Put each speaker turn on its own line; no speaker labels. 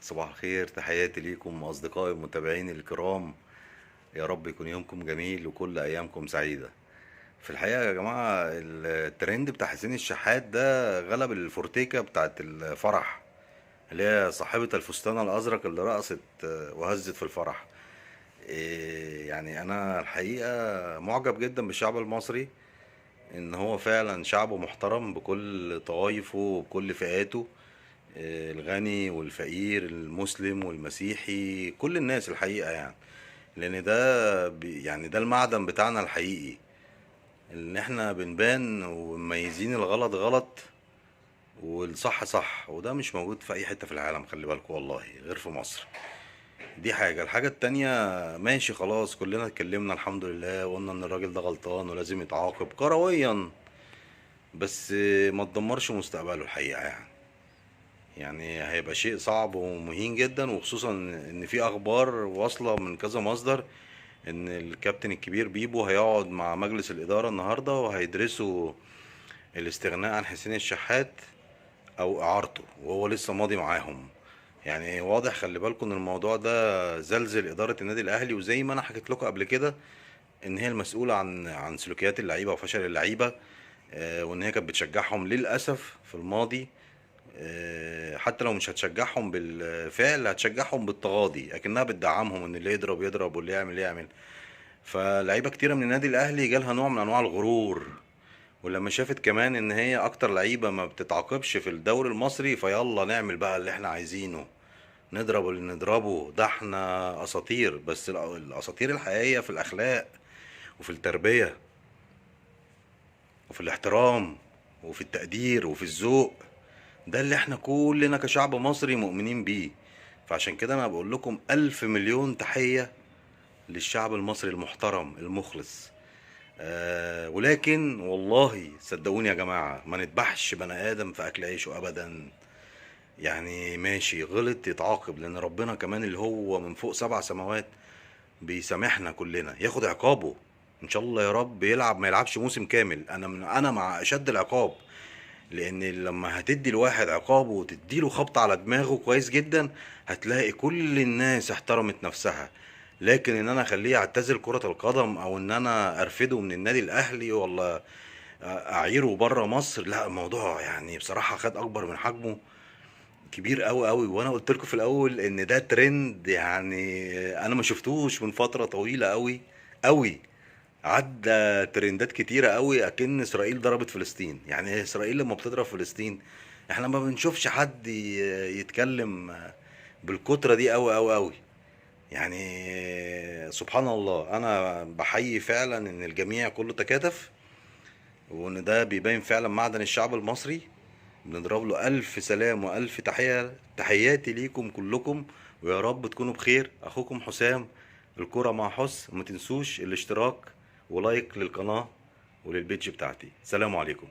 صباح الخير، تحياتي ليكم أصدقائي المتابعين الكرام. يا رب يكون يومكم جميل وكل أيامكم سعيدة. في الحقيقة يا جماعة الترند بتاع حسين الشحات ده غلب الفورتيكا بتاعت الفرح، اللي هي صاحبة الفستان الأزرق اللي رقصت وهزت في الفرح. يعني أنا الحقيقة معجب جدا بالشعب المصري، إن هو فعلا شعب محترم بكل طوائفه وبكل فئاته، الغني والفقير، المسلم والمسيحي، كل الناس الحقيقة يعني، لأن ده يعني ده المعدن بتاعنا الحقيقي، إن إحنا بنبان ومميزين الغلط غلط والصح صح، وده مش موجود في أي حتة في العالم، خلي بالكم والله، غير في مصر. دي حاجة. الحاجة التانية، ماشي خلاص كلنا اتكلمنا الحمد لله وقلنا إن الراجل ده غلطان ولازم يتعاقب كرويا، بس ما تدمرش مستقبله الحقيقة يعني هيبقى شيء صعب ومهين جدا، وخصوصا ان في اخبار واصلة من كذا مصدر ان الكابتن الكبير بيبو هيقعد مع مجلس الادارة النهاردة وهيدرسوا الاستغناء عن حسين الشحات او اعارته، وهو لسه ماضي معاهم. يعني واضح، خلي بالكم ان الموضوع ده زلزل ادارة النادي الاهلي، وزي ما انا حكيت لكم قبل كده ان هي المسؤولة عن سلوكيات اللعيبة وفشل اللعيبة، وان هي كانت بتشجعهم للأسف في الماضي، حتى لو مش هتشجعهم بالفعل هتشجعهم بالتغاضي، اكنها بتدعمهم ان اللي يضرب يضرب واللي يعمل يعمل. فلعيبه كتيره من النادي الاهلي جالها نوع من انواع الغرور، ولما شافت كمان ان هي اكتر لعيبه ما بتتعاقبش في الدوري المصري، فيلا نعمل بقى اللي احنا عايزينه، نضرب اللي نضربه، ده احنا اساطير. بس الاساطير الحقيقيه في الاخلاق وفي التربيه وفي الاحترام وفي التقدير وفي الذوق، ده اللي احنا كلنا كشعب مصري مؤمنين بيه. فعشان كده انا بقول لكم 1000 مليون تحية للشعب المصري المحترم المخلص. ولكن والله صدقوني يا جماعة ما نذبحش بني آدم في أكل عيشه أبدا. يعني ماشي غلط يتعاقب، لأن ربنا كمان اللي هو من فوق 7 سماوات بيسامحنا كلنا، ياخد عقابه إن شاء الله يا رب، يلعب ما يلعبش موسم كامل. أنا مع أشد العقاب، لأن لما هتدي الواحد عقابه وتديله خبط على دماغه كويس جدا هتلاقي كل الناس احترمت نفسها. لكن ان انا اخليه يعتزل كرة القدم او ان انا ارفده من النادي الاهلي ولا اعيره بره مصر، لا، الموضوع يعني بصراحة خد اكبر من حجمه كبير قوي قوي. وانا قلت لكم في الاول ان ده ترند يعني انا ما شفتوش من فترة طويلة قوي قوي، عدى ترندات كتيرة قوي، اكن اسرائيل ضربت فلسطين. يعني اسرائيل لما بتضرب فلسطين احنا ما بنشوفش حد يتكلم بالكترة دي قوي قوي قوي. يعني سبحان الله، انا بحيي فعلا ان الجميع كله تكاتف، وان ده بيبين فعلا معدن الشعب المصري. بنضرب له 1000 سلام و1000 تحية. تحياتي ليكم كلكم، ويا رب تكونوا بخير. اخوكم حسام، الكرة مع حس. وما تنسوش الاشتراك و like للقناة ولل page بتاعتي. سلام عليكم.